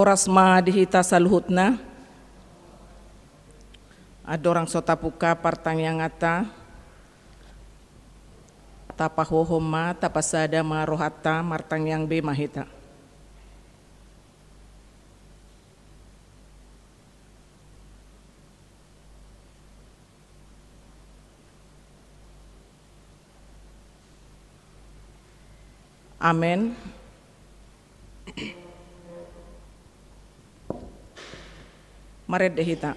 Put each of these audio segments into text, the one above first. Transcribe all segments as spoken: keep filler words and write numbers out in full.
Horas ma di hita saluhutna. Andorang so tapungka partangianganta, tapahohom ma, tapasada ma rohanta, martangiang be ma hita. Amen. Marende hita.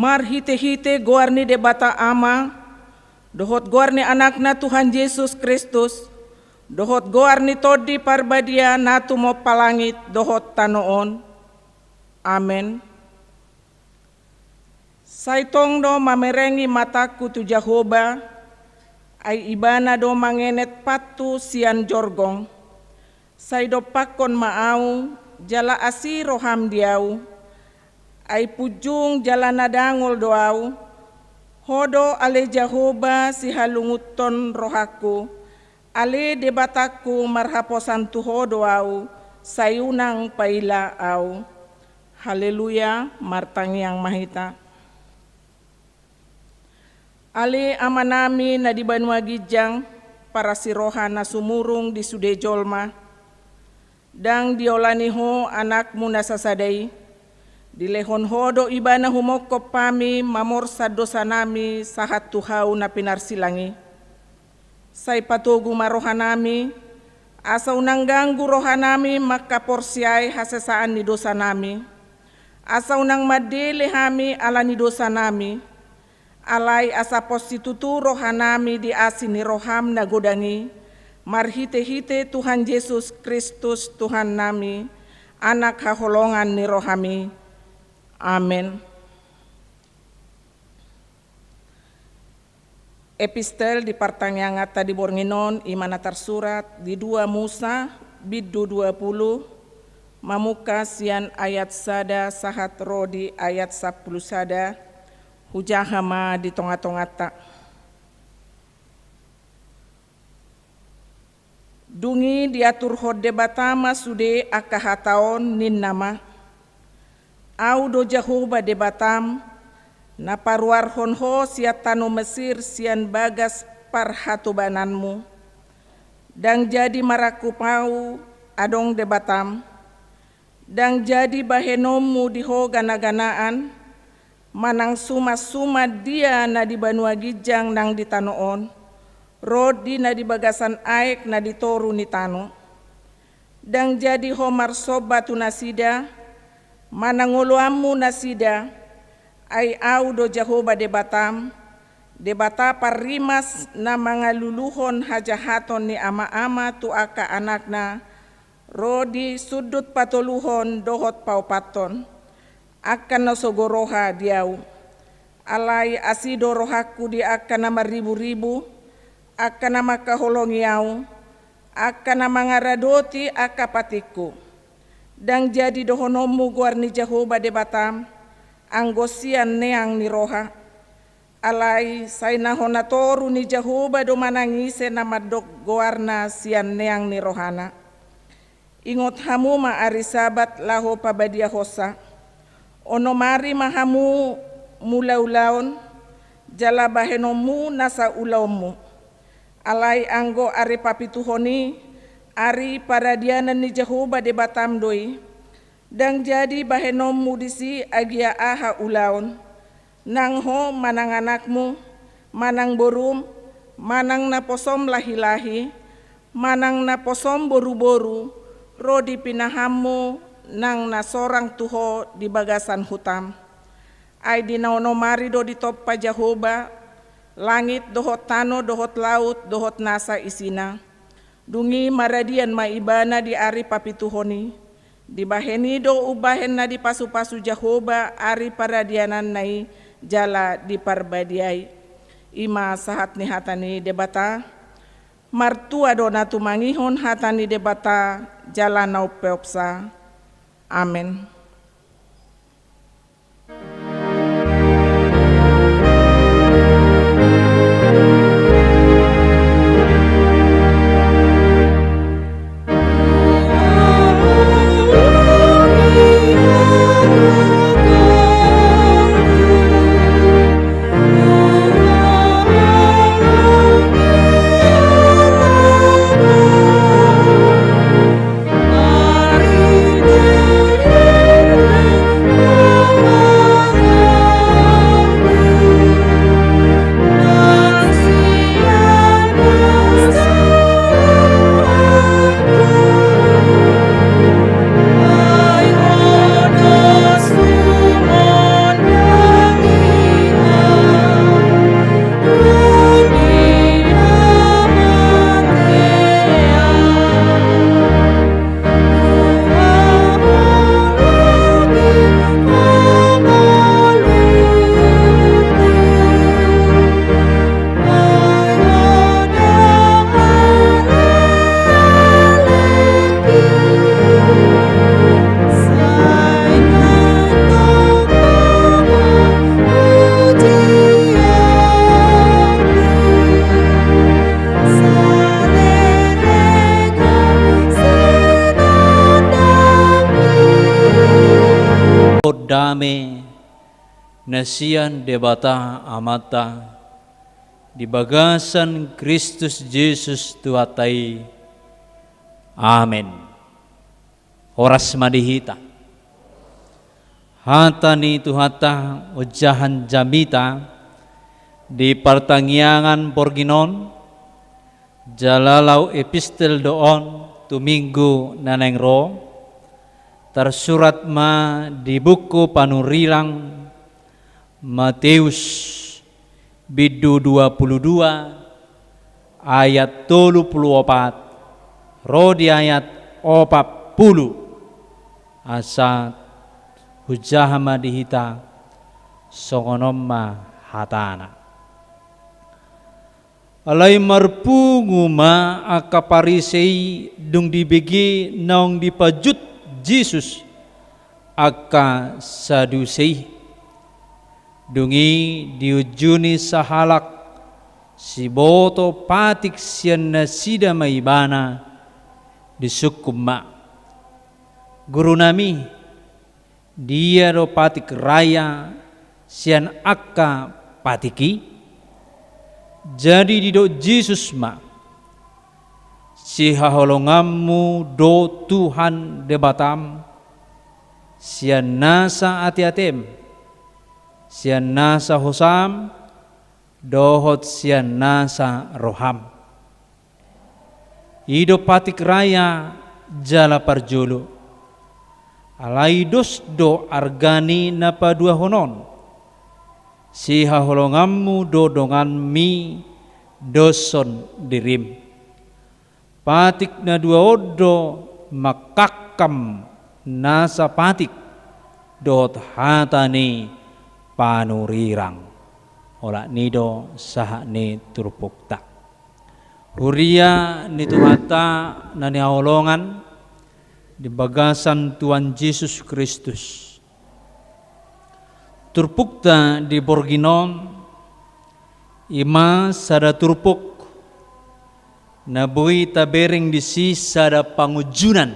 Marhitehite goar ni Debata Ama, dohot goar ni Anakna Tuhan Jesus Kristus, dohot goar ni Tondi Parbadia na tumompa langit dohot tano on. Amen. Sai tong do mamerengi matangku tu Jahowa, ai Ibana do mangenet pathu sian jorgong. Sai dompakkon ma ahu, jala asi roham di ahu. Ai punjung jala na dangol do ahu. Ho do ale Jahowa sihalungunhon rohangku. Ale Debatangku, marhaposan tu Ho do ahu, sai unang paila ahu. Haleluya, martangiang ma hita. Ale Amanami na di banua ginjang, parasiroha na sumurung di sude jolma, ndang diolani Ho Anakmu na sasada i, dilehon Ho do Ibana humongkop hami mamorsan dosanami sahat tu hau na pinarsilang i. Sai patogu ma rohanami, asa unang ganggu rohanami mangkaporseai hasesaan ni dosanami, asa unang mandele hami ala ni dosanami, alai asa pos situtu rohanami di asi ni roham na godang i, marhitehite Tuhan Jesus Kristus Tuhannami, Anak haholongan ni rohami. Amen. Epistel di partangianganta di borngin on, i ma na tarsurat di dua Musa, bindu dua pulu, mamungka sian ayat sada sahat ro di ayat sampulu sada, hujaha ma di tongatonganta. Dung i diaturhon Debata ma sude angka hata on, ninna ma: Ahu do Jahowa Debatam, na paruarhon ho sian tano Mesir sian bagas parhatobananmu. Ndang jadi marangkup ahu adong Debatam, ndang jadi bahenonmu di ho ganaganaan, manang sumansuman dia na di banua ginjang nang di tano on, ro di na di bagasan aek na di toru ni tano. Ndang jadi ho marsomba tu nasida, manang oloanmu nasida, ai ahu do Jahowa Debatam, Debata parrimas na mangaluluhon hajahaton ni amaama tu angka anakna, ro di sundut patoluhon dohot paopathon, angka na sogo roha di ahu. Alai asi do rohangku di angka na marriburibu, angka na mangkaholongi ahu, Angka na mangaradoti angka patikku, ndang jadi dohononmu goar ni Jahowa Debatam, anggo sian neang ni roha. Alai sai na hona toru ni Jahowa do manang ise na mandok goarna sian neang ni rohana. Ingot hamu ma ari Sabat laho pabadiahonsa. Onom ari ma hamu mulaulaon, jala bahenonmu nasa ulaonmu. Alai anggo ari papituhon i, ari paradianan ni Jahowa Debatam do i, ndang jadi bahenonmu disi agia aha ulaon, nang ho manang anakmu, manang borum, manang naposom lahilahi, manang naposom boruboru, ro di pinahanmu nang na sorang tu ho di bagasan hutam. Ai di na onom ari do ditompa Jahowa langit dohot tano dohot laut dohot nasa isina. Dung i maradian ma ibana di ari papituhon i. Dibahen i do umbahen na dipasupasu Jahowa ari paradiananna i jala diparbadiai. I ma sahat ni hata ni Debata. Martua do na tumangihon hata ni Debata jala na umpeopsa. Amen. Dame na sian Debata Amanta di bagasan Kristus Jesus Tuhanta i. Amen. Horas ma di hita. Hata ni Tuhanta ojahan jamita di partangiangan borngin on, jala laho epistel do on tu Minggu na naeng ro, tarsurat ma di buku Panurirang Mateus bindu dua pulu dua ayat tolu pulu opat ro di ayat opat pulu. Asa hujaha ma di hita songon on ma hatana. Alai marpungu ma angka Parise i dung dibege naung dipajut Jesus angka Saduse i. Dung i diunjuni sahalak siboto patik sian nasida ma ibana, disungkun ma: Gurunami, dia do patik raya sian angka patik i? Jadi didok Jesus ma: Sihaholonganmu do Tuhan Debatam, sian nasa ateatem, sian nasa hosam, dohot sian nasa roham. I do patik raya jala parjolo. Alai dos do arga ni na paduahon on: Sihaholonganmu do donganmi doshon dirim. Patik na dua on do mangkangkam nasa patik dohot hata ni panurirang. Olat ni do sahat ni turpukta. Huria ni Tuhanta na hinaholongan di bagasan Tuhan Jesus Kristus. Turpukta di borngin on, i ma sada turpuk na boi tabereng disi sada pangunjunan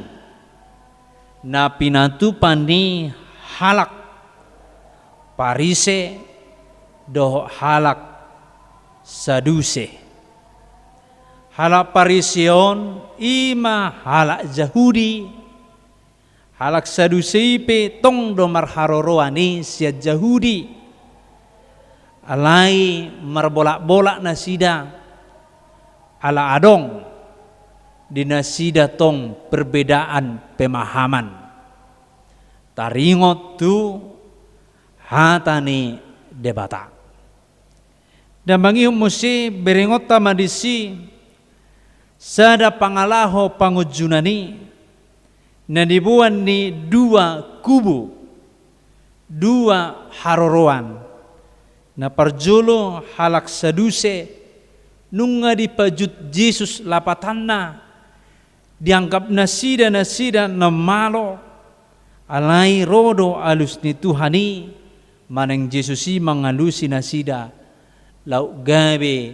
na pinatupa ni halak Parise dohot halak Saduse. Halak Parise on i ma halak Jahudi, halak Saduse i pe tong do marharoroan i sian Jahudi. Alai marbolak-bolak nasida, ala adong di nasida tong perbedaan pemahaman taringot tu hata ni Debata. Damang ihut muse berengonta ma disi sada pangalaho pangunjunan i na niboan ni dua kubu, dua haroroan. Na parjolo halak Saduse, nunga dipajut Jesus lapatanna, dianggap nasida nasida na malo, alai ro do alus ni Tuhan i, manang Jesus i mangalusi nasida, lauk gabe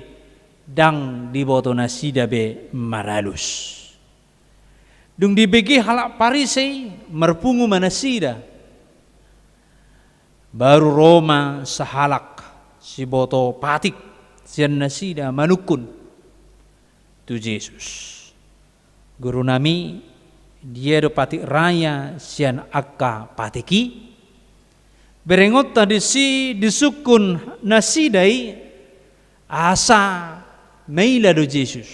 ndang diboto nasida be maralus. Dung dibege halak Parise i, marpungu ma nasida. Baru ro ma sahalak siboto patik sian nasida manungkun tu Jesus. Gurunami, dia do patik raya sian angka patik i? Berengonta disi disungkun nasida i asa maila do Jesus.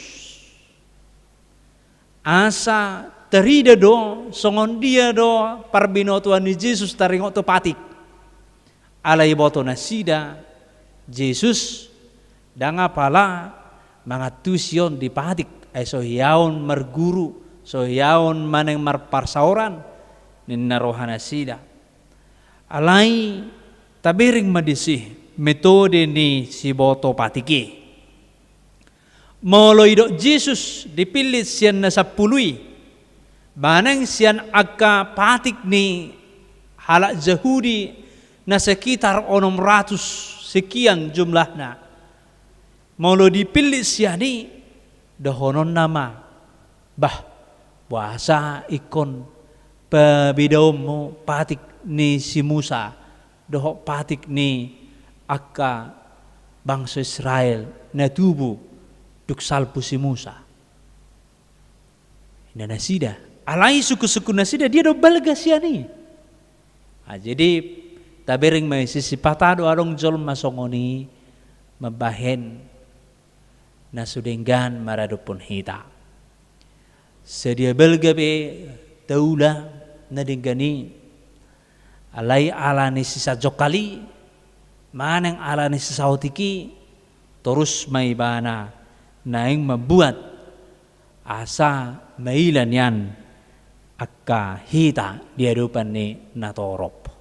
Asa tarida do songon dia do parbinotoan ni Jesus taringot tu patik. Alai diboto nasida Jesus ndang apala mangantusi on di patik, ai so hiaon marguru, so hiaon manang marparsaoran, ninna roha nasida. Alai tabereng ma disi metode ni siboto patik i. Molo didok Jesus dipillit sian na sampulu i, manang sian angka patik ni halak Jahudi na sekitar onom ratus sekian jumlahna. Molo dipillit sian i, dohononna ma, bah, boasa ingkon pabedaonmu patik ni si Musa dohot patik ni angka bangso Israel na tubu dung salpu si Musa? Ninna nasida. Alai sungkun-sungkun nasida, dia do balga sian i? Ah, jadi tabereng ma i, sipata do adong jolma songon i mambahen na so denggan maradophon hita. Sadia balga pe taula na denggan i, alai ala ni sisajongkal i manang ala ni sisaotik i, torus ma ibana naeng mambuat asa maila nian angka hita di adopan ni natorop.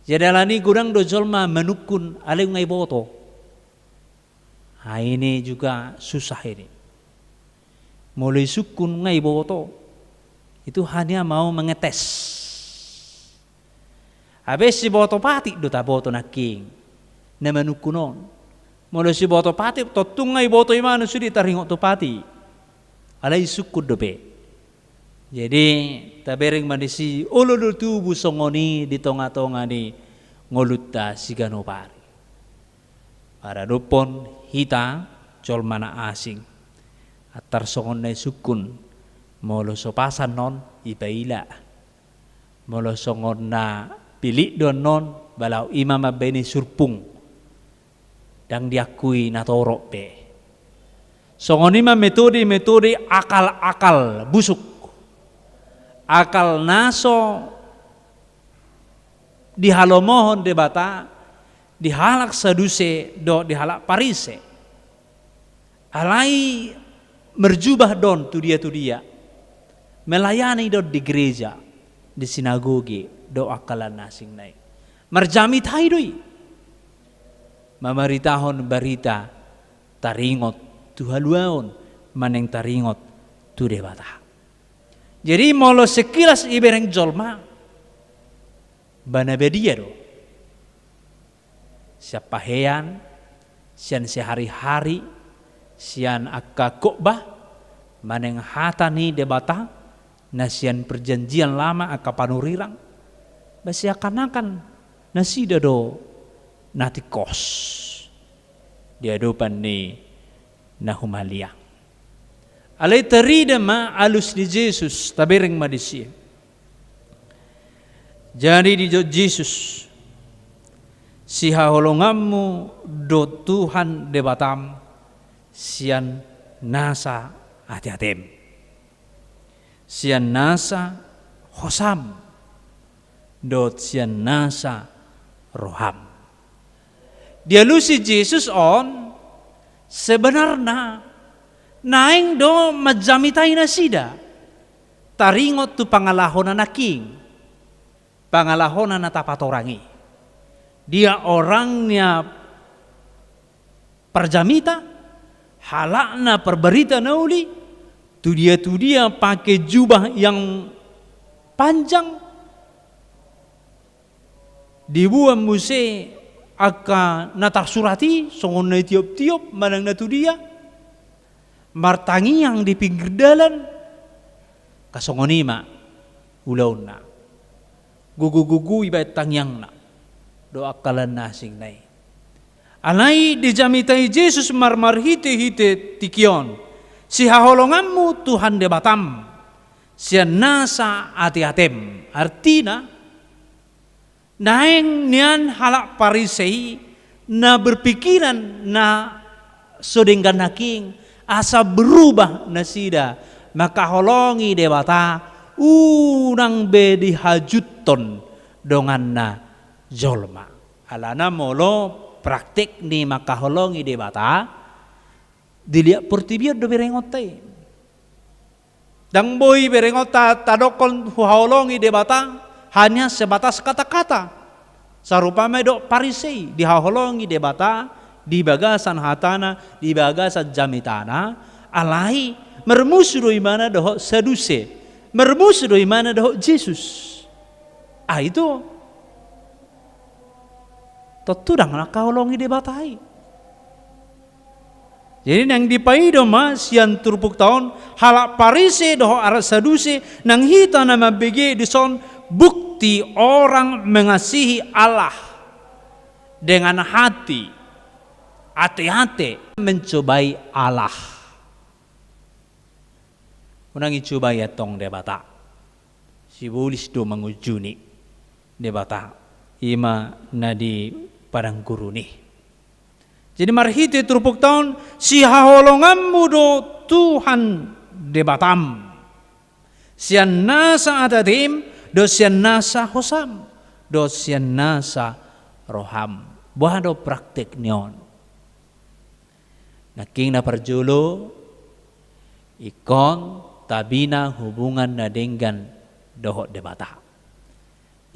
Jadi ala ni i godang do jolma manungkun alai nunga diboto. Nah, ini juga susah ini. Molo disungkun nunga diboto, itu hanya mau mengetes. Hape siboto patik do taboto nangkin na manungkun on. Molo siboto patik, tontu nunga diboto ibana sude taringot tu patik. Alai disungkun dope. Jadi tabereng ma disi, olo do tubu songon i di tonga-tonga ni ngolunta siganup ari. Maradophon hita jolma na asing. Antar songon na disungkun, molo so pasan on dipaila. Molo songon na pilit do annon, ba laho i ma mambahen i surpung. Ndang diakui natorop be. Songon i ma metode-metode akal-akal busuk. Akal na so dihalomohon Debata di halak Saduse dohot di halak Parise. Alai merjubah do on tu dia tu dia. Melayani do on di gereja, di sinagoge dohot angka na asing nai. Marjamita i do i. Mamaritahon barita taringot tu haluaon manang taringot tu Debata. Jadi molo sekilas ibereng jolma, ba na badia do. Sian pahean, sian sehari-hari, sian angka khotbah, manang hata ni Debata, na sian perjanjian lama angka panurirang, ba seakan-akan nasida do na tingkos di adopan ni na humaliang. Alai tarida ma alus ni Jesus, tabereng ma disi. Jadi dijawab Jesus, sihaholonganmu do Tuhan Debatam sian nasa ateatem, sian nasa hosam, dohot sian nasa roham. Dialusi Jesus on, sebenarna naeng do manjamitai nasida taringot tu pangalahona nangkin, pangalahona na tapatorang i. Dia orangnya parjamita, halakna parbarita na uli, tudia-tudia pake jubah yang panjang, diboan muse angka na tarsurat i, songon na tiop-tiop manang na tudia, martangiang di pinggir dalan, angka songon i ma ulaonna. Gogo-gogo ibaen tangiangna dohot angka na asing na i. Alai dijamitai Jesus mar-, marhite-hite tingki on, sihaholonganmu Tuhan Debatam sian nasa ateatem. Artina, naeng nian halak Parisei na berpikiran na so denggan nangkin, asa berubah nasida mangkaholongi Debata, unang be dihajuthon donganna jolma. Alana molo praktek ni mangkaholongi Debata, di liat portibi on do berengonta i. Ndang boi berengonta tadokkon huhaholongi Debata hanya sebatas kata-kata. Sarupa ma didok Parisei, dihaholongi Debata di bagasan hatana, di bagasan jamitana, alai marmusu do ibana dohot Saduse, marmusu do ibana dohot Jesus. Ah, itu tontu ndang mangkaholongi Debata i. Jadi naeng dipaido ma sian turpukta on, halak Parise dohot halak Saduse, nang hita na mambege dison bukti orang mengasihi Allah dengan hati, ate-ate mencobai Allah. Unang icobai antong Debata. Sibolis do mangunjuni Debata, i ma na di padang gurun i. Jadi marhite turpukta on, sihaholonganmu do Tuhan Debatam sian nasa ateatem, dohot sian nasa hosam, dohot sian nasa roham. Boha do praktek ni on? Nangkin na parjolo, ingkon tabina hubungan na denggan dohot Debata.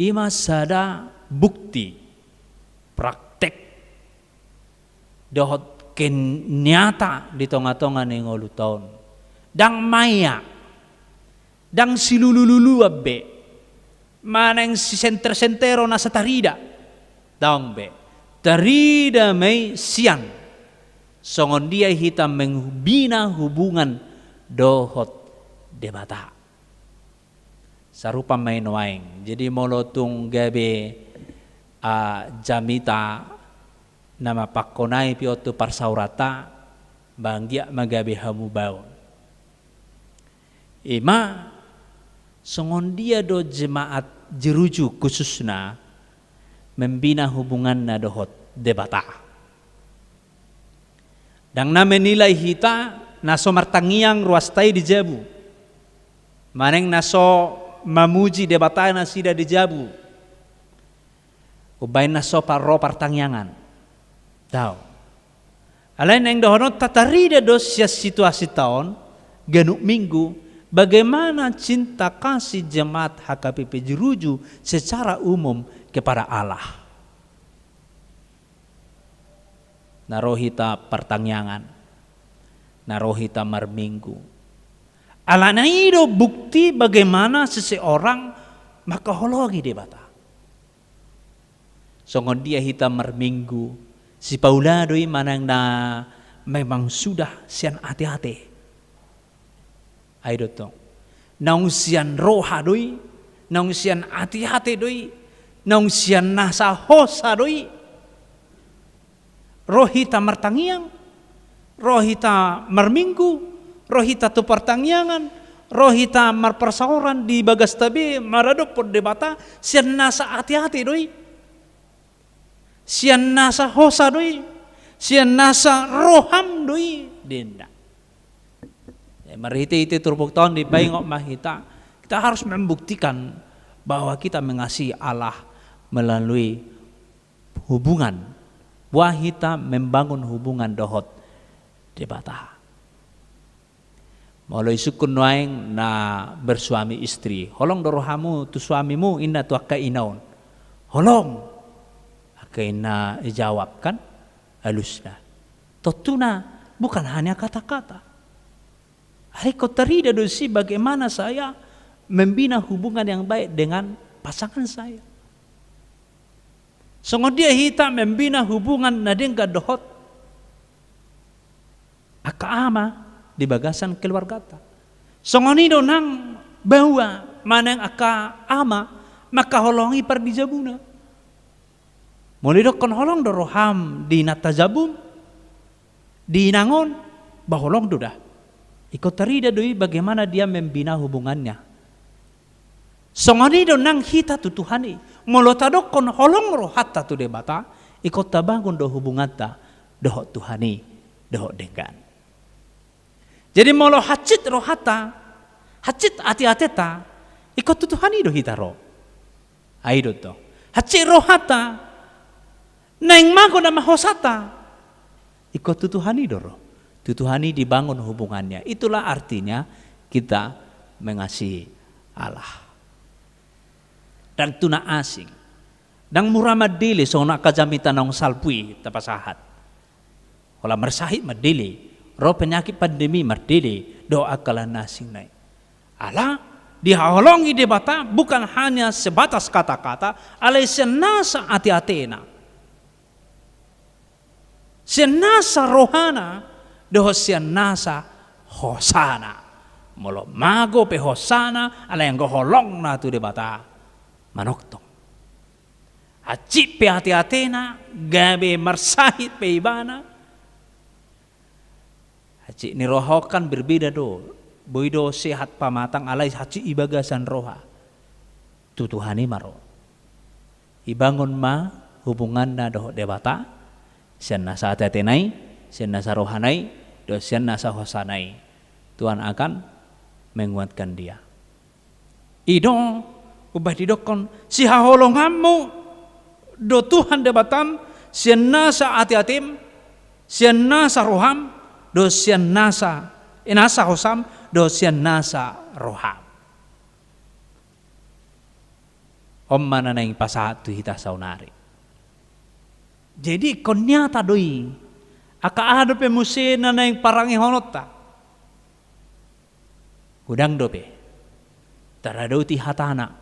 I ma sada bukti, praktek, dohot kenyata di tonga-tonga ni ngolunta on. Ndang maea, ndang silulu-luluan be, manang sisenter-sentero na so tarida. Ndang be. Tarida ma i sian songon dia hita mambina hubungan dohot Debata. Sarupa ma i nuaeng. Jadi molo tung gabe, ah, jamita na mampangkonai pe on tu parsaoranta, ba anggiat ma gabe hamubaon. I ma songon dia do jemaat Jeruju khususna mambina hubunganna dohot Debata. Ndang na menilai hita na so martangiang ruasta i di jabu, manang na so mamuji Debata nasida di jabu, umbaen na so par-, ro partangiangan. Daong. Alai naeng dohononta, tarida do sian situasinta on ganup minggu, bagaimana cinta kasih jemaat H K P P Jeruju secara umum kepada Allah. Na ro hita partangiangan. na ro hita marminggu. Alana i do bukti bagaimana seseorang mangkaholongi Debata. Songon dia hita marminggu, sipaula do i manang na memang sudah sian ate-ate. Ai do tong. Naung sian roha do i, naung sian ate-ate do i, naung sian nasa hosa do i. Ro hita martangiang, ro hita marminggu, ro hita tu partangiangan, ro hita marparsaoran di bagasta be maradophon Debata, sian nasa ate-ate do i. Sian nasa hosa do i, sian nasa roham do i, denda. Ya, marhite-hite turpukta on dipaingot ma hita, kita harus membuktikan bahwa kita mengasihi Allah melalui hubungan. Boha hita membangun hubungan dohot Debata. Molo isungkun nuaeng na bersuami istri, holong do rohamu tu suamimu, inna tu angka ina on. Holong. Angka ina ijawab kan, alusna. Tontuna bukan hanya kata-kata. Alai ingkon tarida do disi bagaimana saya membina hubungan yang baik dengan pasangan saya. Songon dia hita membina hubungan na denggan dohot angka ama di bagasan keluargata. Songon i do nang baoa manang angka ama mangkaholongi pardijabuna. Molo didokkon holong do roham di na tajabum, di inang on, ba holong do da. Ingkon tarida do i bagaimana dia membina hubungannya. Songon i do nang hita tu Tuhan i. Molo tadokkon holong rohanta tu Debata, ingkon tabangun do hubunganta dohot Tuhan i, dohot denggan. Jadi molo hansit rohanta, hansit ate-atenta, ingkon tu Tuhan i do hita ro. Ai do tong. Hansit rohanta, naeng mago nama hosanta, ingkon tu Tuhan i do ro. Tu Tuhan i dibangun hubungannya. Itulah artinya kita mengasihi Allah. Ndang tu na asing. Ndang mura mandele songon angka jamita naung salpu i tapasahat. Holan marsahit mandele, ro penyakit pandemi mandele, dohot angka na asing nai. Ala dihaholongi Debata bukan hanya sebatas kata-kata, alai sian nasa ate-atena. Sian nasa rohana, dohot sian nasa hosana. Molo mago pe hosana, alai anggo holongna tu Debata manongtong. Hansit pe ate-atena, gabe marsahit pe ibana. Hansit ni roha on kan berbeda do. Boi do sehat pamatang alai hansit i bagasan roha. Tu Tuhan i ma ro. Ibangun ma hubunganna dohot Debata, sian nasa ate-atena i, sian nasa rohana i, dohot sian nasa hosana i. Tuhan akan menguatkan dia. I do, umbahen didokkon, sihaholonganmu do Tuhan Debatam, sian nasa ate-atem, sian nasa roham, dohot sian nasa, eh, nasa hosam, dohot sian nasa roham. On ma na naeng pasahat tu hita saonari. Jadi ingkon nyata do i, angka aha dope muse na naeng parangehononta. Godang dope. Taradoti hatana.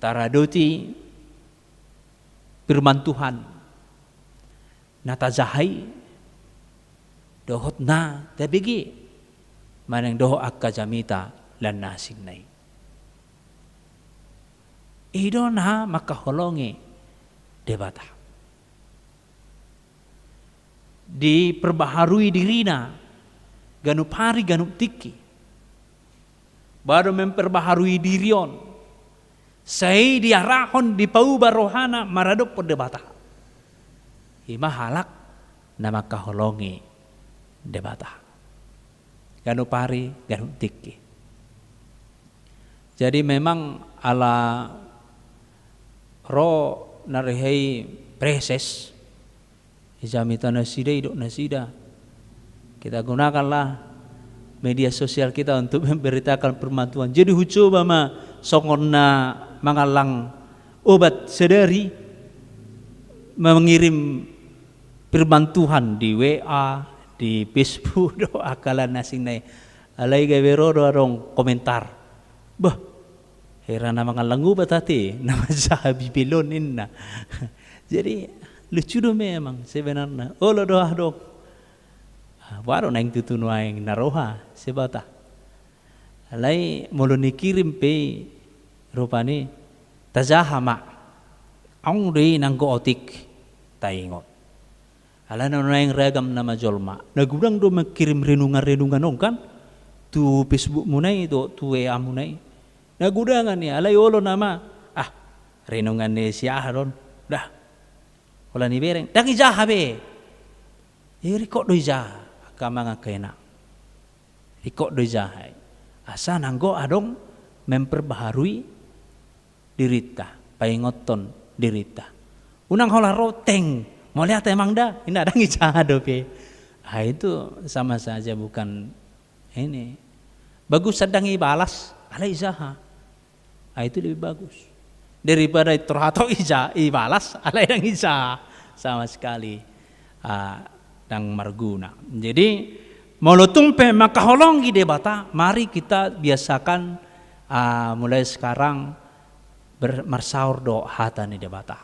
Taradoti firman Tuhan. Na tajaha i dohot na tabege. Manang dohot angka jamita lan na asing nai. I do na mangkaholongi Debata. Diperbaharui dirina ganup hari ganup tingki. Baru memperbaharui diri on. Sai diarahon dipauba rohana maradophon Debata. I ma halak na mangkaholongi Debata. Ganup hari ganup tingki. Jadi memang ala ro na rehei preses, i jamita nasida, idok nasida. Kita gunakanlah media sosial kita untuk memberitakan firman Tuhan. Jadi hucoba ma songon na mangallang obat sadari mengirim firman Tuhan di W A, di Facebook do angka na asing nai. Alai gabe ro do adong komentar, "Bah, hera na mangallang ubat ate na manjaha Bibel on," ninna. Jadi lucu do memang sebenarna. Olo do adong. Ah, baru naeng tutu nuaeng na roha sebata. Alai molo nikirim pe rupani, tajaha ma. Adong do i nanggo otik taingot. Alana nuaeng ragam nama jolma. Na godang do mangkirim renungan-renungan on kan, tu Facebook muna i do tu W A muna i. Na godang i, alai olo nama, ah, renungan ni si aha do on. Dah. Holan ibereng, ndang ijaha be. Eh, ringkot do ijaha, angka amang angka inang. Ringkot do ijaha i. Asa nanggo adong memperbaharui dirinta, paingothon dirinta. Unang holan ro teng, mauliate amang da, ninna, ndang ijaha dope. Ah, itu sama saja bukan ini. Bagus ndang ibalas, alai ijaha. Ah, itu lebih bagus. Daripada torhato ija, ibalas, alai ndang ijaha. Sama sekali, ah, ndang marguna. Jadi, molo tung pe mangkaholongi Debata, mari kita biasakan, ah, mulai sekarang ber-, marsaor do hata ni Debata.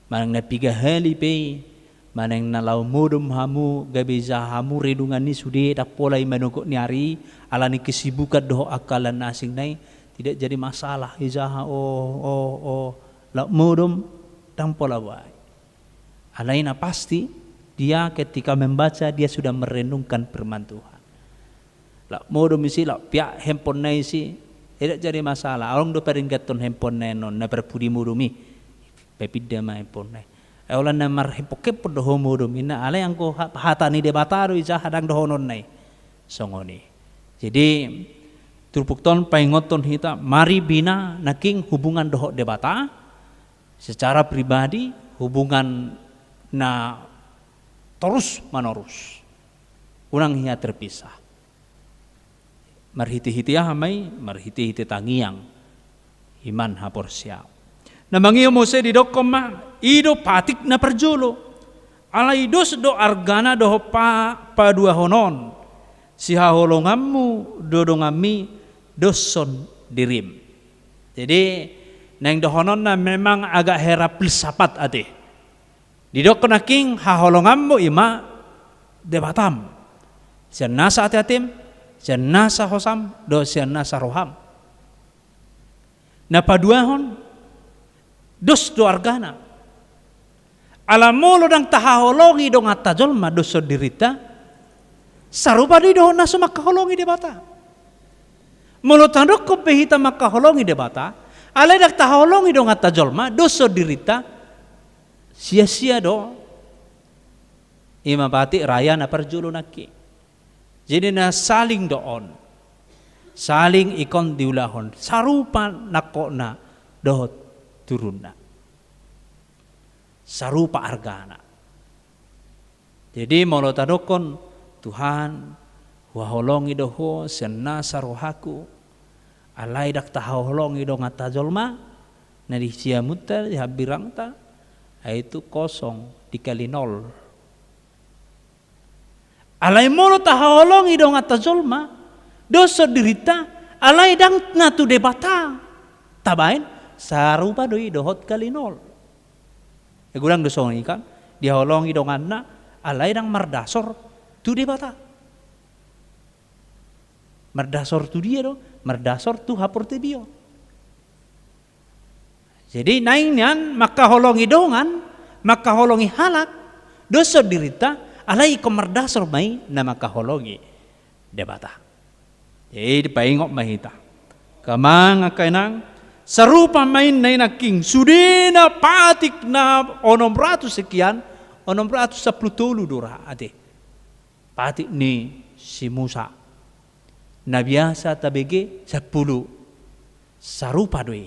Manang na piga hali pe, manang na laho modom hamu, gabe ijaha hamu renungan i sude, ndang pola i manogot ni ari, ala ni kesibukan dohot angka na asing nai, tidak jadi masalah, ijaha, oh, oh, oh, laho modom, ndang pola bae. Alai na pasti, dia ketika membaca, dia sudah merenungkan firman Tuhan. Laho modom isi, laho piak handphone na isi, tidak jadi masalah. Adong do paringgathon handphone na enon, na parpudi modom i. Pepinda ma handphone na i. Eh, holan na marhandphone-handphone do ho modom, ninna, alai anggo ha-, hata ni Debata do ijaha ndang dohononna i. Songon i. Jadi, turpukta on paingothon hita, mari bina nangkin hubungan dohot Debata, secara pribadi, hubungan na torus manorus. Unang hea terpisah. Marhite-hite aha ma i? Marhite-hite tangiang, iman, haporseaon. Na mangihut muse didokkon ma, i do patik na parjolo. Alai dos do argana dohot pa-, paduahon on. Sihaholonganmu do donganmi doshon dirim. Jadi, naeng dohononna memang agak hera filsafat ate. Didokkon nangkin haholonganmu i ma Debatam. Sian nasa ate-atem, sian nasa hosam, dohot sian nasa roham. Na paduahon, dos do argana. Ala molo ndang tahaholongi donganta jolma doshon dirinta, sarupa do i dohot na so mangkaholongi Debata. Molo tadokkon pe hita mangkaholongi Debata, alai ndang tahaholongi donganta jolma doshon dirinta, sia-sia do. I ma patik raya na parjolo nangkin. Jadi na saling do on. Saling ingkon diulahon. Sarupa nangkokna dohot turunna. Sarupa argana. Jadi molo tadokkon, Tuhan, huhaholongi do Ho sian nasa rohangku, alai ndang tahaholongi donganta jolma, na di siamunta, di hambirangta, ai itu kosong, dikali nol. Alai molo tahaholongi donganta jolma, doshon dirinta, alai ndang na tu Debata tabaen, sarupa do i dohot kali nol. Eh, godang do songon i kan, dihaholongi donganna, alai ndang mardasor tu Debata. Mardasor tu dia do? Mardasor tu haportibion. Jadi naeng nian mangkaholongi dongan, mangkaholongi halak, doshon dirinta, alai ingkon mardasor ma i na mangkaholongi Debata. Jadi dipaingot ma hita. Angka amang, angka inang, sarupa ma ninna i nangkin, sudena patik na onom ratus sekian, onom ratus sampulu tolu do ra ate. Patik ni si Musa. Na biasa tabege sampulu. Sarupa do i.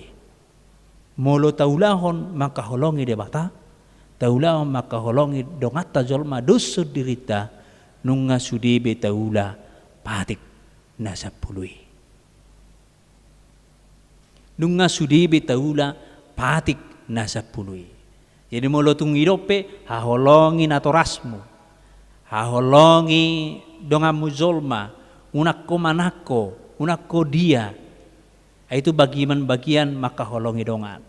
Molo taulahon mangkaholongi Debata, taulahon mangkaholongi donganta jolma doshon dirinta, nunga sude be taula patik na sampulu i. Nunga sude be taula patik na sampulu i. Jadi molo tung i dope, haholongi natorasmu. Haholongi donganmu jolma, unang ho manangko, unang ho dia. Ai tu bagian-bagian mangkaholongi dongan.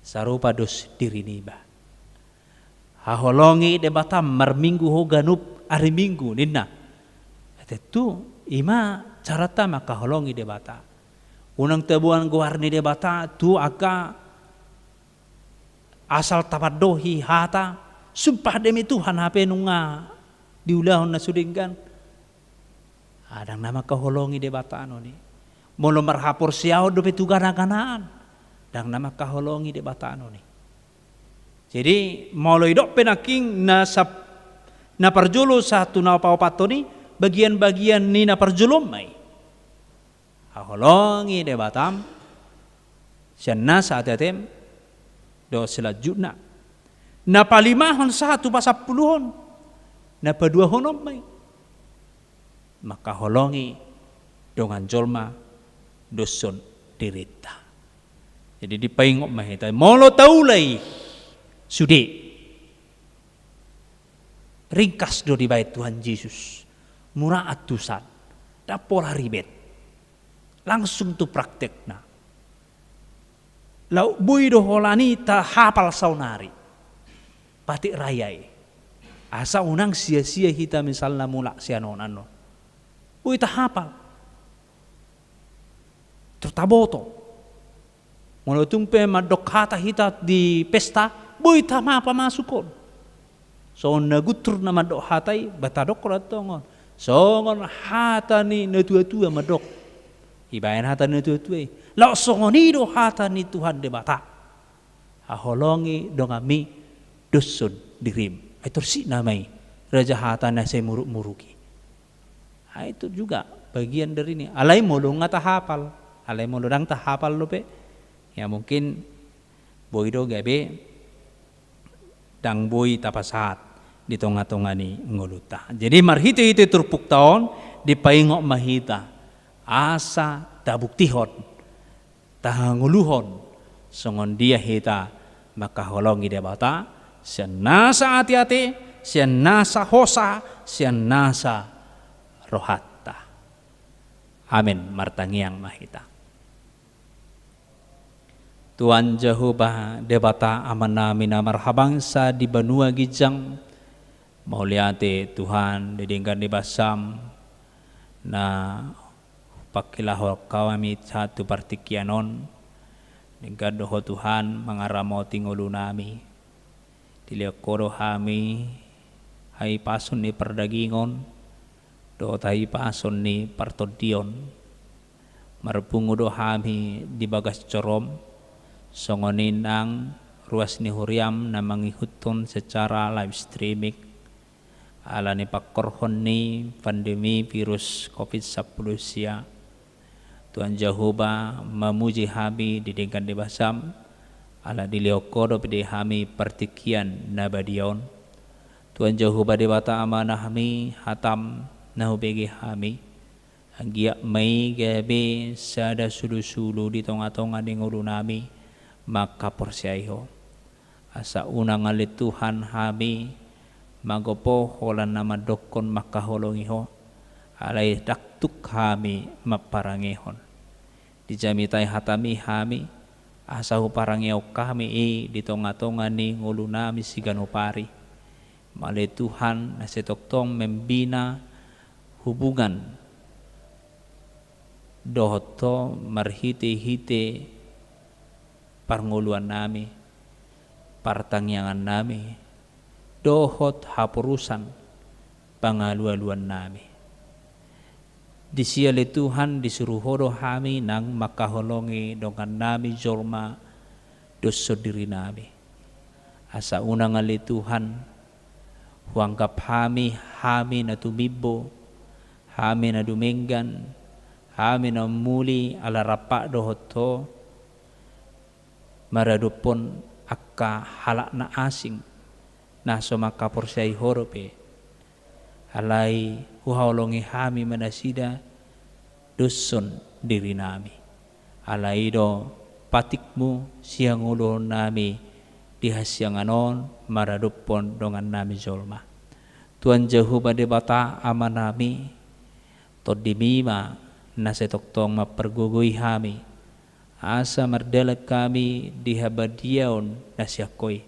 Sarupa dos diri niba. Haholongi Debata marminggu ho ganup ari Minggu ninna. Tentu ima carata mangkaholongi Debata. Unang taboan goar ni Debata tu angka asal tapandohi hata, sumpah demi Tuhan hape nunga diulahon na so denggan. Ah, ndang na mangkaholongi Debata annon i. Molo marhaporseaon dope tu gana-ganaan, ndang na mangkaholongi Debata annon i. Jadi molo idok pe nangkin na sap-, na parjolo sahat tu na paopathon i, bagian-bagian ni na parjolo ma i. Haholongi Debatam sian nasa ate-atem dohot selanjutna. Na palimahon sahat tu pasampuluhon, na paduahon on ma i. Mangkaholongi dongan jolma doshon dirinta. Jadi dipaingot ma hita, molo taula i sude. Ringkas do dibaen Tuhan Jesus. Murah antusan. Ndang pola ribet. Langsung tu praktekna. Laho boi do holan i tahapal saonari. Patik raya i. Asa unang sia-sia hita misalna mulak sian on annon. Boi tahapal. Taboto. Molo tung pe mandok hata hita di pesta, boi tama pamasuk on. Songon na guntur na mandok hata i, ba tadok do antong on. Songon hata ni na tua-tua mandok. Ibaen hata ni na tua-tua i. Laos songon i do hata ni Tuhan Debata. Haholongi donganmi doshon dirim. Ai torsik nama i. Raja hata na sai muruk-muruk i. Ah, itu juga bagian dari ini. Alai molo nga tahapal, alai molo ndang tahapal dope, ya mungkin boi do gabe ndang boi tapasahat di tonga-tonga ni ngolunta. Jadi marhite-hite turpukta on dipaingot ma hita asa tabuktihon tahangoluhon songon dia hita mangkaholongi Debata, sian nasa ate-ate, sian nasa hosa, sian nasa rohanta. Amen. Martangiang ma hita. Tuhan Jahowa, Debata Amanami na marhabangsa di banua ginjang, mauliate Tuhan di denggan ni basam na pangkilahon hami sahat tu partingkian on. Denggan do Ho Tuhan mangaramoti ngolunami. Dilehon Ho do hami hahipason ni pardagingon dohot hahipason ni partondion. Marpungu do hami di bagas joroM, songon i nang ruas ni huriaM na mangihuthon secara live streaming. Ala ni pangkorhon ni pandemi virus covid sampulu sia, Tuhan Jahowa, mamuji hami di denggan ni basaM, ala dilehon Ho dope di hami partingkian na badia on. Tuhan Jahowa Debata Amanami, hataM na hubege hami, anggiat ma i gabe sada sulu-sulu di tonga-tonga ni ngolunami mangkaporseai Ho. Asa unang ale Tuhan hami mangopo holan na mandokkon mangkaholongi Ho, alai ndang tuk hami mamparangehon. Dijamitai hataMi hami, asa huparangehon hami i di tonga-tonga ni ngolunami siganup ari. Mauliate Tuhan na sai tongtong membina hubungan dohot Ho marhite-hite parngoluannami, partangiangannami, dohot haporusan pangalualuannami. Disi ale Tuhan disuru Ho do hami nang mangkaholongi dongannami jolma doshon dirinami. Asa unang ale Tuhan huanggap hami, hami na tumimbo, hami na dumenggan, hami na muli ala rap dohot Ho, maradophon angka halak na asing, na so mangkaporseai Ho dope. Alai huhaholongi hami ma nasida doshon dirinami. Alai i do patikMu sihangoluhonnami di hasiangan on maradophon dongannami jolma. Tuhan Jahowa Debata Amanami, TondiMi ma na sai tongtong mampargogoi hami, asa mardalan hami di habadiaon na sian Ho i.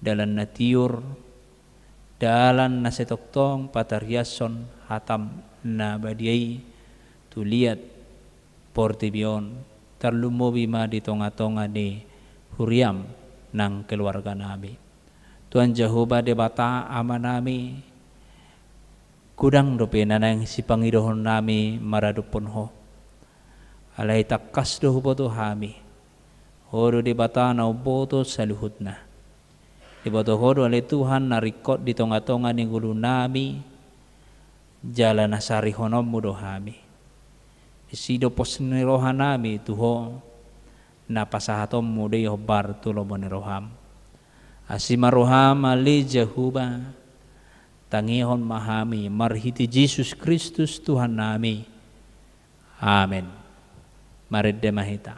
Dalan na tiur, dalan na sai tongtong patariashon hataM na badia i tu liat portibi on, tarlumobi ma di tongatonga ni huriaM nang keluarganami. Tuhan Jahowa Debata Amanami, godang dope na naeng sipangidohonnami maradophon Ho. Alai tangkas do huboto hami, Ho do Debata na umboto saluhutna. Diboto Ho do ale Tuhan na ringkot di tongatonga ni ngolunami, jala na sarihononMu do hami. Disi do pos ni rohanami tu Ho, na pasahatonMu do i hombar tu lomo ni rohaM. Asi ma rohaM ale Jahowa, tangihon ma hami marhite Jesus Kristus Tuhannami. Amen. Marende ma hita.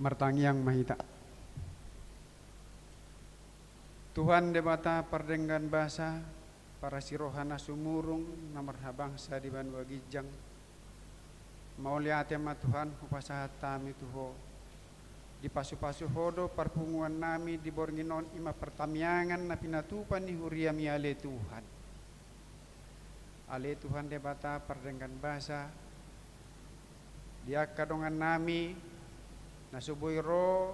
Martangiang ma hita. Tuhan Debata pardenggan basa, parasi roha na sumurung, na marhabangsa di banua ginjang. Mauliate ma Tuhan hupasahat hami tu Ho. Dipasupasu Ho do parpunguannami di borngin on, i ma partangiangan na pinatupa ni huriaMi ale Tuhan. Ale Tuhan Debata pardenggan basa, di angka dongannami na so boi ro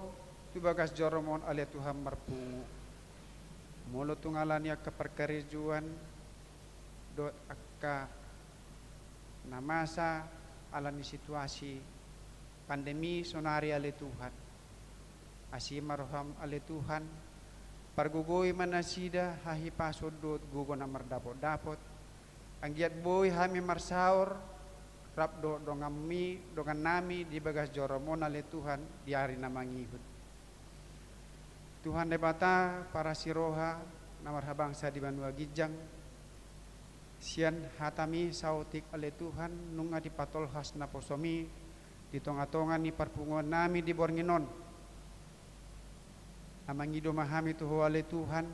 tu bagas joroM on ale Tuhan marpungu. Molo tung ala ni angka parkarejoan dohot angka na masa ala ni situasi pandemi sonari ale Tuhan. Asi ma rohaM ale Tuhan, pargogoi ma nasida hahipason dohot gogo na mardapotdapot, anggiat boi hami marsaor rap dohot donganMi, dongannami di bagas joroM on ale Tuhan di ari na mangihut. Tuhan Debata parasi roha na marhabangsa di banua ginjang, sian hataMi saotik ale Tuhan nunga dipatolhas naposoMi di tongatonga ni parpunguannami di borngin on. Na mangido ma hami tu Ho ale Tuhan,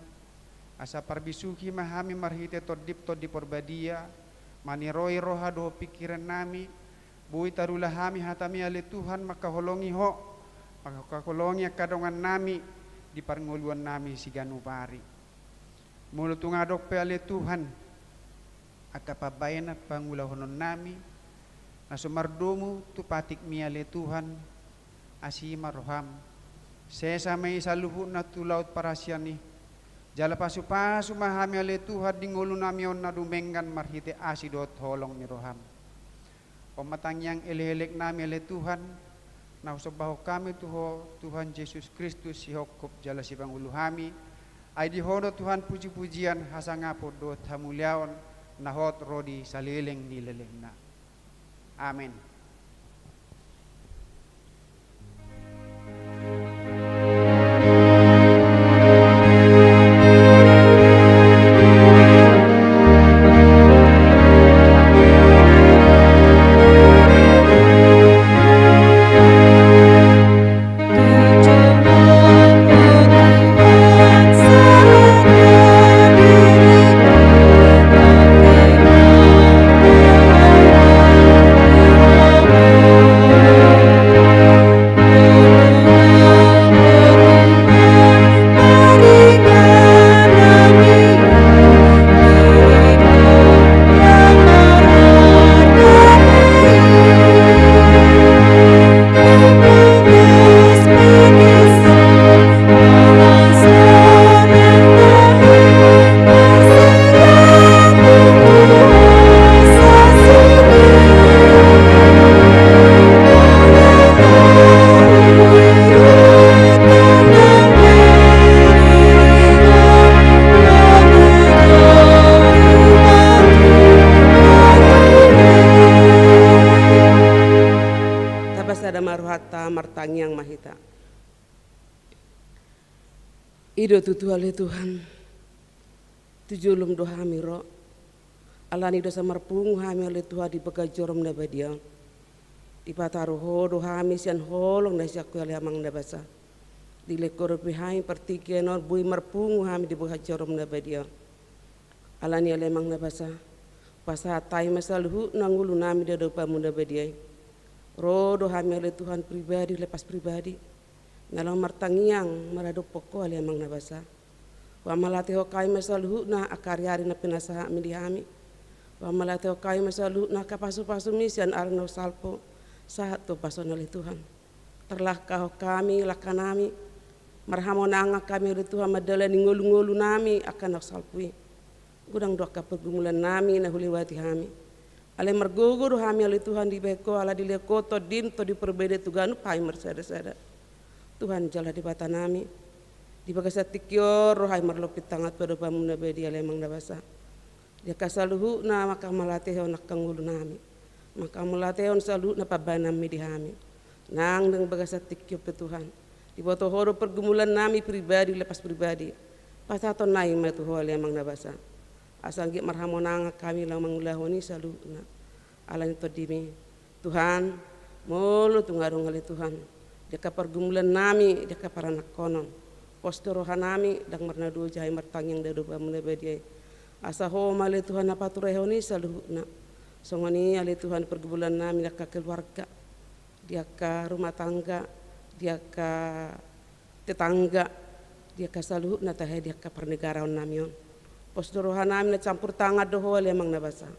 asa parbisuhi ma hami marhite TondiM, Tondi Porbadia, maniroi roha dohot pingkirannami, boi tarula hami hataMi ale Tuhan mangkaholongi Ho, mangkaholongi angka dongannami di parngoluannami siganup ari. Molo tung adong pe ale Tuhan angka pambahenan pangulahononnami, na so mardomu tu patikmi ale Tuhan, asi ma roham. Sesa ma i saluhutna tu laut parasian i. Jala pasupasu ma hami ale Tuhan di ngolunami on na dumenggan marhite asi dohot holong ni roham. On ma tangiang elekeleknami ale Tuhan, na husombahon hami tu Ho, Tuhan Jesus Kristus, sihongkop jala sipangolu hami. Ai di Ho do Tuhan pujipujian, hasangapon dohot hamuliaon, na hot ro di saleleng ni lelengna. Amen. Tapasada ma rohanta, martangiang ma hita. I do tutu ale Tuhan, tu jolom do hami ro. Alani do asa marpungu hami ale Tuhan di bagasan jorom na badia on. Dipataru Ho do hami sian holong na sian Ho ale Amang na basa. Dilehon Ho dope hami partingkian on boi marpungu hami di bagasan jorom na badia on. Alani ale Amang na basa, pasahat hami ma saluhutna ngolunami di adopanMu na badia i. Ro do hami ale Tuhan pribadi lepas pribadi, na laho martangiang maradophon Ho ale Amang na basa. Huamalathehon hami ma saluhutna angka ariari na pinasahatMi di hami. Huamalathehon hami ma saluhutna angka pasupasuMi sian ari na salpu sahat tu ombas on ale Tuhan. Tarlangkahon hami langkanami, marhamonangan hami ale Tuhan mandalani ngolungolunami angka na salpu i. Godang do angka pergumulannami na hulewati hami. Alai margogo do hami ale Tuhan dibahen Ho ala dilehon Ho TondiM, Tondi Porbadia tu ganup hami marsadasada. Tuhan jala Debatanami, di bagasan tingki on ro hami marlompit tangan tu adopanMu na badia ale Amang na basa. Di angka saluhutna manghamalathehon angka ngolunami, manghamalathehon saluhutna pambahenanMi di hami. Nang di bagasan tingki on pe Tuhan, diboto Ho do pergumulannami pribadi lepas pribadi. Pasahaton nami ma tu Ho ale Amang na basa, asa anggiat marhamonangan hami laho mangulahon i saluhutna. Alani TondiMi Tuhan, molo tung adong ale Tuhan di angka pergumulannami di angka paranakhonon, pos do rohanami, ndang marnadua hami martangiang di adopanMu na badia i. Asa Ho ma ale Tuhan na paturehon i saluhutna. Songon i ale Tuhan pergumulannami di angka keluarga, di angka rumah tangga, di angka tetangga, di angka saluhutna tahe di angka parnegaraonnami on. Pos do rohanami na campur tangan do Ho ale Amang na basa.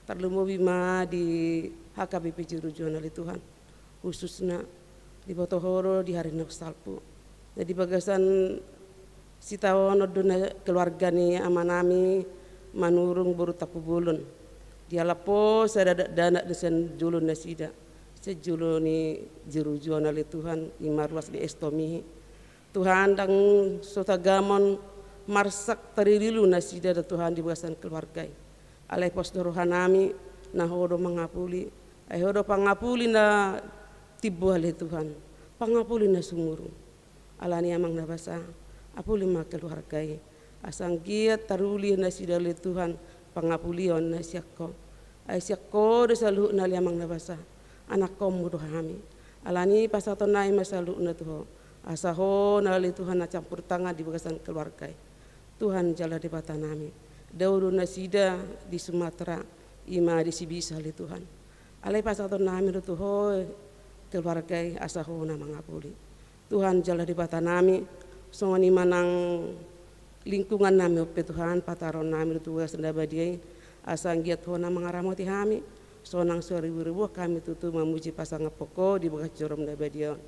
Tarlumobi ma di H K B P Jeruju on ale Tuhan, khususna diboto Ho do di ari na salpu. Jadi bagasan sitaonon do na keluarga ni amanami Manurung boru Tampubolon. Dialap Ho sada dakdanak do sian jolo nasida, sian jolo ni Jeruju on ale Tuhan, i ma ruas ni Estomihi. Tuhan, ndang so tagamon marsak taririlu nasida do Tuhan di bagasan keluarga i. Alai pos do rohanami, na Ho do mangapuli. Ai Ho do pangapuli na timbo ale Tuhan, pangapuli na sumurung. Alani Amang na basa, apuli ma keluarga i, asa anggiat taruli nasida ale Tuhan pangapulion na sian Ho. Ai sian Ho do saluhutna ale Amang na basa, anakkonMu do hami. Alani pasahaton nami ma saluhutna tu Ho, asa Ho na ale Tuhan na campur tangan di bagasan keluarga i. Tuhan jala Debatanami, dao do nasida di Sumatera, i ma di Sibisa ale Tuhan. Alai pasahaton nami do tu Ho keluarga i, asa Ho na mangapuli. Tuhan jala Debatanami, songon i ma nang lingkungannami on pe Tuhan, pataruhon nami do tu bagasan na badia i, Asa anggiat Ho na mangaramoti hami, sonang so ribu-ribu hami tutu mamuji pasangaphon Ho di bagas joroM na badia on.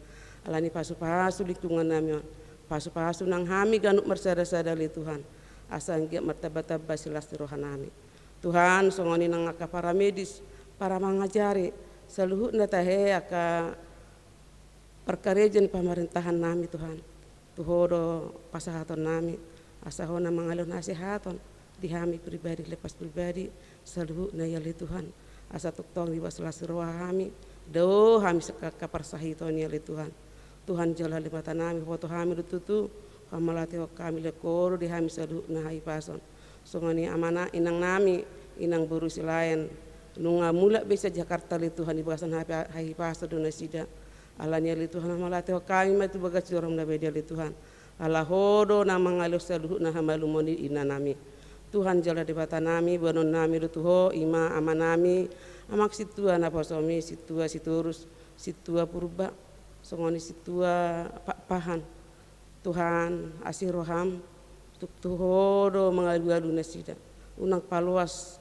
Alani pasu-pasu lingkungan nami on, pasu-pasu nang hami ganup marsada-sada ale Tuhan. Asa anggiat martamba-tamba silas ni roha nami. Tuhan, songon i nang angka para medis, para mangajari, saluhutna tahe angka parkarejo ni pamarintahan nami Tuhan. Tu Ho do pasahaton nami, asa Ho na mangalios hasehaton di hami pribadi lepas pribadi, saluhutna i ale Tuhan. Asa tongtong dibagas las ni roha hami, dao hami sian angka parsahiton i ale Tuhan. Tuhan jala Debata nami, huboto hami do tutu, Ho na mauliate hami, lehon Ho do di hami saluhutna hahipason. Songon i amana, inang nami, inang boru Silaen, nunga mulak be sian Jakarta ale Tuhan, di bagasan hahipa-, hahipason do nasida. Alani i ale Tuhan, mauliate hami ma tu bagas joroM na badia ale Tuhan. Ala Ho do na mangalios saluhutna hamalumon ni inang nami. Tuhan jala Debata nami, boanon nami do tu Ho, i ma ama nami, amang sintua naposoMi, sintua Sitorus, sintua Purba, songon i sintua Pakpahan. Tuhan, asi rohaM, tuk tu Ho do mangalualu nasida. Unang paloas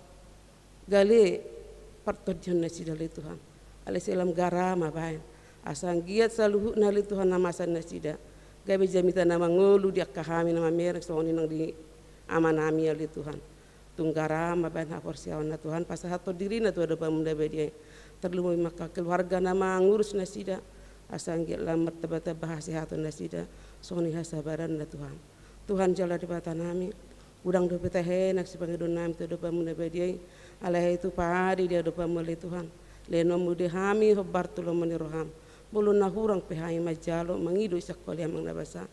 gale partondion nasida ale Tuhan. Alai sai lam gara ma baen. Asa anggiat saluhutna ale Tuhan na masa nasida gabe jamita na mangolu di angka hami na mamereng songon i nang di ama nami ale Tuhan. Tung gara ma baen haporseaonna Tuhan, pasahathon dirina tu adopanMu na badia i. Tarlumobi ma angka keluarga na mangurus nasida, asa anggiat lam martamba-tamba hasehaton nasida, songon i hasabaranna Tuhan. Tuhan jala Debata nami, godang dope tahe nang sipangidoan nami tu adopanMu na badia i, alai hami tupa adi di adopanMu ale Tuhan. LehononMu do hami hombar tu lomo ni rohaM. Molo na hurang pe hami manjalo mangido sian holong ni Amang na basa,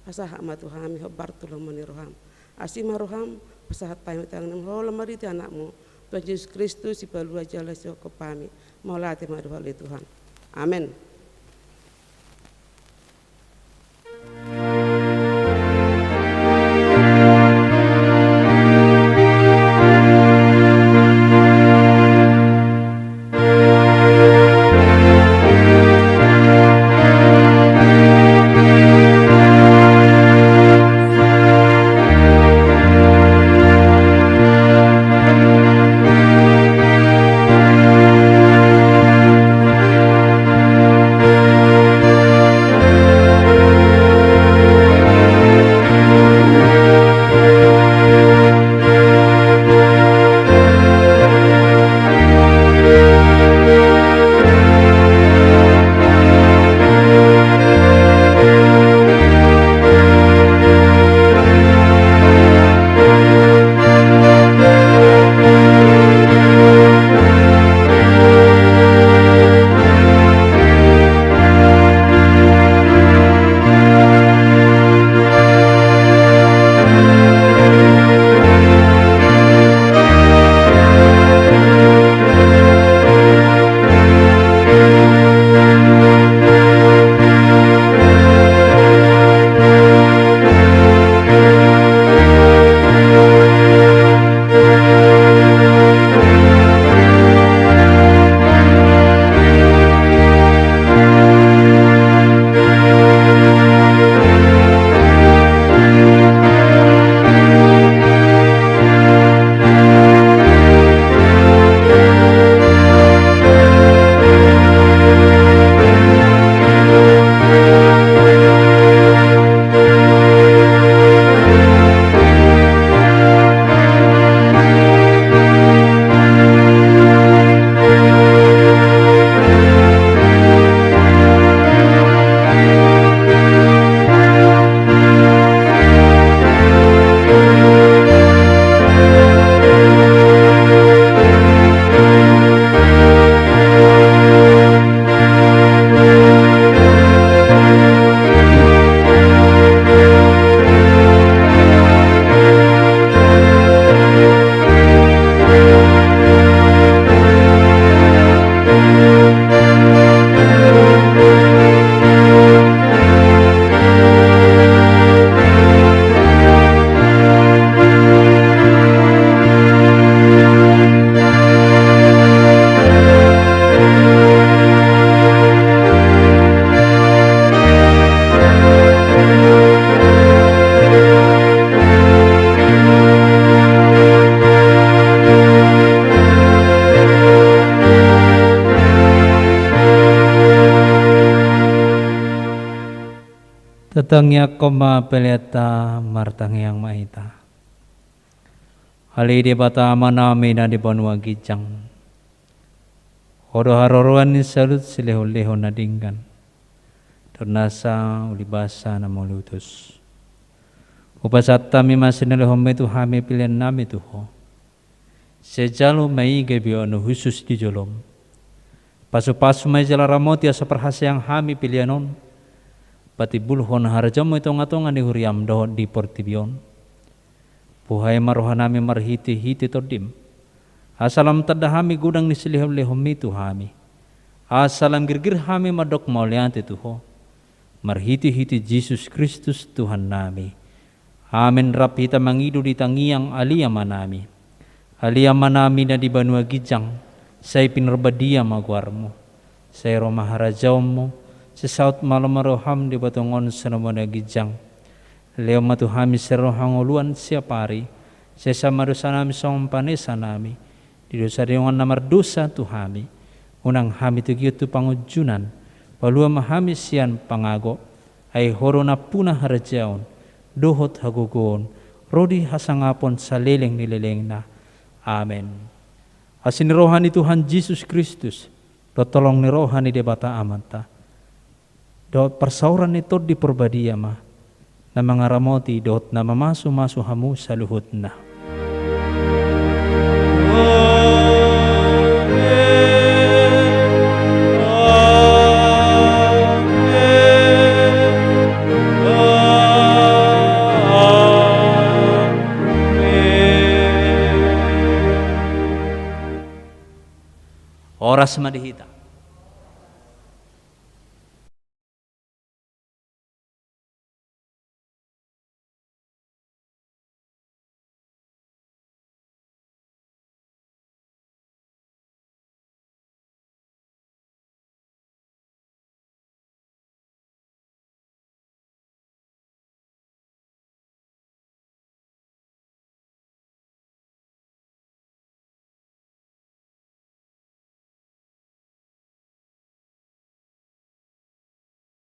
pasahat ma tu hami hombar tu lomo ni rohaM. Asi ma rohaM, pasahat hami tangan ni Ho, marhite AnakMu, Tuhan Jesus Kristus, Sipalua jala Sihophop hami. Mauliate ma di Ho ale Tuhan. Amen. Tangiangkon ma peleanta, martangiang ma hita. Ale Debata Amanami na di banua ginjang, Ho do haroroan ni saluhut silehonlehon na denggan dohot nasa ulibasa na mauliutus. Hupasahat hami ma sian na nilehonMi tu hami peleannami tu Ho. Sai jalo ma i gabe on hushus di joloM. Pasupasu ma i jala ramoti asa parhaseang hami pelean on patimbulhon harajaonMu i tongatonga ni huriaM dohot di portibi on. Buhai ma rohanami marhitehite TondiM, asa lam tanda hami godang ni silehonlehonMi tu hami, asa lam girgir hami mandok mauliate tu Ho, marhitehite Jesus Kristus Tuhannami. Amen. Rap hita mangido di tangiang Ale Amanami. Ale Amanami na di banua ginjang, sai pinarbadia ma goarMu. Sai ro ma harajaonMu. Sai saut ma lomo ni rohaM di banua tonga on songon na di banua ginjang. Lehon ma tu hami sian roha hangoluan siapari. Sai sesa ma dosanami songon panesanami di dosa ni dongan na mardosa tu hami. Unang hami togihon tu pangunjunan. Palua ma hami sian pangago. Ai Ho do nampuna harajaon dohot hagogoon ro di hasangapon saleleng ni lelengna. Amen. Asi ni roha ni Tuhan Jesus Kristus, dohot holong ni roha ni Debata Amanta, dohot parsaoran ni Tondi Parbadia ma na mangaramoti dohot na mamasumasu hamu saluhutna. Horas ma di hita.